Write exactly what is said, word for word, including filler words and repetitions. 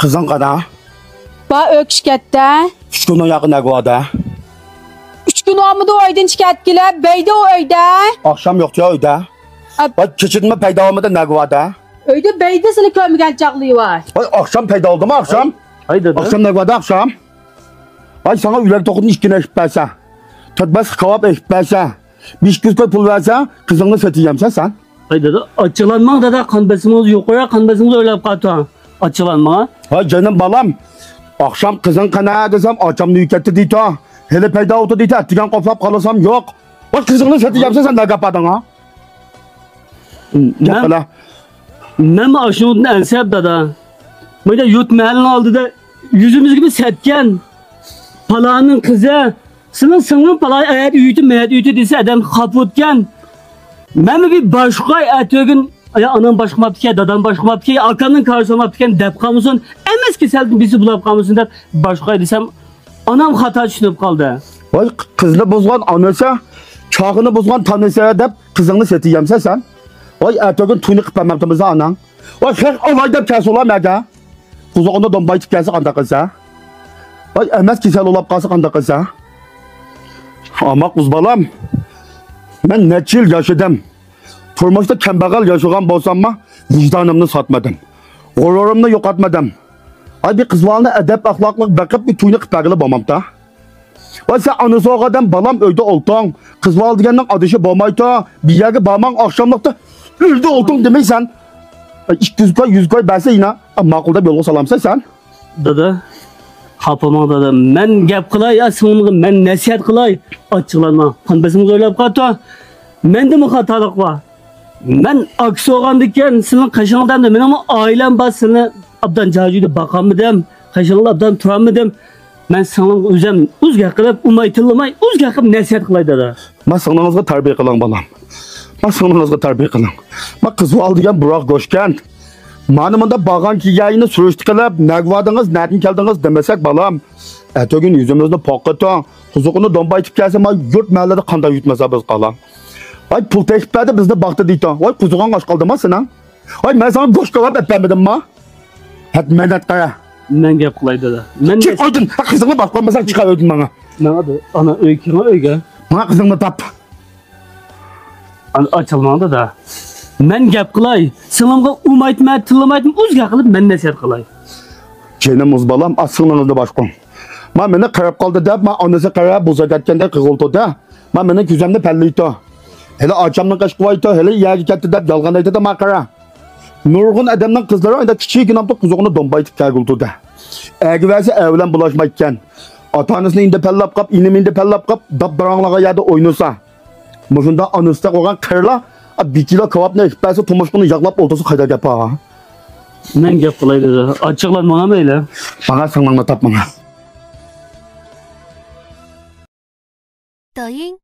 قىزىڭ قانا؟ بار، ئۆكۈش كەتتى. ئۈچ كۈن ئۇياققا نەگە باردى؟ ئۈچ كۈن بولمىدى ئۆيدىن چىقىپ كېلىپ، بەيدى ئۇ ئۆيدە. ئاخشام يوقتۇ ئۆيدە. ئەپ- ۋاي، كېچىدىنمۇ پەيدا بولمىدى، نەگە باردى؟ ئۆيدە بەيدى سېنى كۆرمىگەن چاغلىرى بار. ۋاي، ئاخشام پەيدا بولدىمۇ ئاخشام؟ ھەي، دادا. ئاخشام نەگە باردى ئاخشام؟ ۋاي، ساڭا ئۆلەك توخۇدىن ئىككىنى ئېلىپ بەرسە، تۆت بەس كاۋاپ ئېلىپ بەرسە، بىر ئىككى يۈز كوي پۇل بەرسە، قىزىڭنى سېتىۋېرەمسەن سەن؟ ھەي، دادا، ئاچچىقلانماڭ، دادا، قان بېسىمىڭىز يۇقىرى، قان بېسىمىڭىز ئۆرلەپ قالىدۇ. ئاچچىقلانماڭ. ھاي، جېنىم بالام، ئاخشام قىزىڭ قانا دېسەم، ئاچامنى ئۆيگە كەتتى دەيدۇ. ھېلى پەيدا بولدى دەيدۇ، ئەتىگەن قوپلاپ قالسام يوق. ۋاي، قىزىڭنى سېتىۋېرەمسەن سەن، نەگە ئاپاردىڭ ھە؟ مەن، مەنمۇ ئاشۇنىڭدىن ئەنسىرەپ، دادا. مانا يۇرت مەھەللىنىڭ ئالدىدا يۈزىمىزگىمۇ سەتكەن. پالانىڭ قىزى، سېنىڭ سىڭلىڭ پالاي ئەتە ئۆيتى، مەتە ئۆيتى دېسە، ئادەم خاپا بولىدىكەن. مەنمۇ بىر باشقا ئەتىگۈن، يا ئانام باشقا ماپتىكەن، دادام باشقا ماپتىكەن، يا ئاكامنىڭ كارىسى ماپتىكەن دەپ قالمىسۇن، ئەمەس كېسەلدىن بىرسى بولاپ قالمىسۇن دەپ باشقا دېسەم، ئانام خاتا چۈشىنىپ قالدى. ۋاي، قىزنى بۇزغان ئانىسى، چاغىنى بۇزغان تانىسى دەپ قىزىڭنى سېتىۋەمسەن سەن؟ ۋاي، ئەتىگۈن توينى قىلىپ بەرمەپتىمىز ئاناڭ. ۋاي، خەق ئالاي دەپ كەلسە ئۇلار مەگە. قوزۇقۇنى دومبايتىپ كەلسە قانداق قىلسا؟ ۋاي، ئەمەس كېسەل بولاپ قالسا قانداق قىلسا؟ ئامما قىز بالام، مەن نەچچە يىل ياشىدىم. تۇرمۇشتا كەمبەغەل ياشىغان بولساممۇ، ۋىجدانىمنى ساتمىدىم. غۇرۇرۇمنى يوقاتمىدىم. ئاي، بىر قىز بالىنى ئەدەپ-ئەخلاقلىق بېقىپ، بىر توينى قىلىپ بەرگىلى بولمامتا؟ ۋاي، سەن ئانىسى بولغان ئادەم، بالام، ئۆيدە ئولتۇر. قىز بالا دېگەننىڭ ئادىشى بولمايتۇ. بىر يەرگە بارماڭ، ئاخشاملىقتا ئۆيدە ئولتۇر دېمەيسەن. ئىككى يۈز كوي، يۈز كوي بەرسە يەنە ماقۇل دەپ يولغا سالامسەن سەن. دادا، خاپىماڭ دادا. مەن گەپ قىلاي، يا سىڭلىمغا مەن نەسىھەت قىلاي. ئاچچىقلانما. قان بېسىمىڭ ئۆرلەپ قالىدۇ. مەندىمۇ خاتالىق بار. مەن ئاكىسى بولغاندىكىن سېنىڭ قېشىڭدا مېنىڭمۇ ئائىلەم بار، سېنى ئابدان جاجۇيدا باقالمىدىم، قېشىڭدا ئابدان تۇرالمىدىم. مەن سىڭلىڭغا ئۆزۈم ئۆزگە قىلىپ، ئۇماي تىللىماي، ئۆزگە قىلىپ نەسىھەت قىلاي دادا. ما سىڭلىڭىزغا تەربىيە قىلىڭ بالام. ما سىڭلىڭىزغا تەربىيە قىلىڭ. ما قىز بالا دېگەن بىراق گۆشكەن. مانا مۇنداق بارغان كېلگەننى سۈرۈشتە قىلىپ، نەگە باردىڭىز، نەدىن كەلدىڭىز دېمىسەك بالام. ئەتىگۈن يۈزىمىزنى پوققىتىڭ، قوزۇقىنى دومبايتىپ كەلسە، ما يۇرت مەھەللىدە قانداق يۇتمىسا بىز قالا. ۋاي، پۇل تېپىپ بەردى، بىزنى باقتى دەيتتىڭ. ۋاي، قوزۇقۇڭ ئاچ قالدىما سېنىڭ؟ ۋاي، مەن ساڭا گۆش كاۋاپ ئەپ بەرمىدىمما؟ ھەت مەنەت قارا. مەن گەپ قىلاي دادا. مەن چىق ئۆيدىن. ھە، قىزىڭنى باشقۇرمىساڭ چىقار ئۆيدىن ماڭا. ماڭا دە-، ئانا ئۆي كىرىڭ ئۆيگە. ماڭا قىزىڭنى تاپ. ئانا ئاچالماڭ دادا. مەن گەپ قىلاي. سىڭلىمغا ئۇمايتما، تىللىمايتما، ئۆزگە قىلىپ مەن نەسىھەت قىلاي. جېنىم ئۇز بالام، ئاز سىڭلىڭىزنى باشقۇرۇڭ. ما مېنى قېرىپ قالدى دەپ، ما ئانىسى قېرىپ بوزا كەتكەندەك قىغىلتىدە. ما مېنىڭ كۆزۈمنى پەللەيتۇ. ھېلى ئاچامنىڭ قېشىغا بايتۇ، ھېلى يەرگە كەتتى دەپ يالغان ئېيتىدۇ ما قارا. نۇرغۇن ئادەمنىڭ قىزلىرى ئەندە كىچىككىنە توق قوزۇقىنى دومبايتىپ كەلگۈلتۇدە. ئەگىۋەرسە ئەر بىلەن بولاشمايدىكەن. ئاتا-ئانىسىنى ئىندى پەللاپ قاپ، ئىنىم ئىندى پەللاپ قاپ، داپ-داراڭلارغا يەردە ئوينىسا. مۇشۇنداق ئانىسىدەك بولغان قېرىلار، بىر كىلو كاۋاپنى ئېلىپ بەرسە، تۇمشۇقىنى ياغلاپ ئولتۇرسا قايدا گەپ بار؟ مەن گەپ قىلاي دادا. ئاچچىقلانمىغان مەيلى. ماڭا سىڭلىڭنى تاپ ماڭا. دايىڭ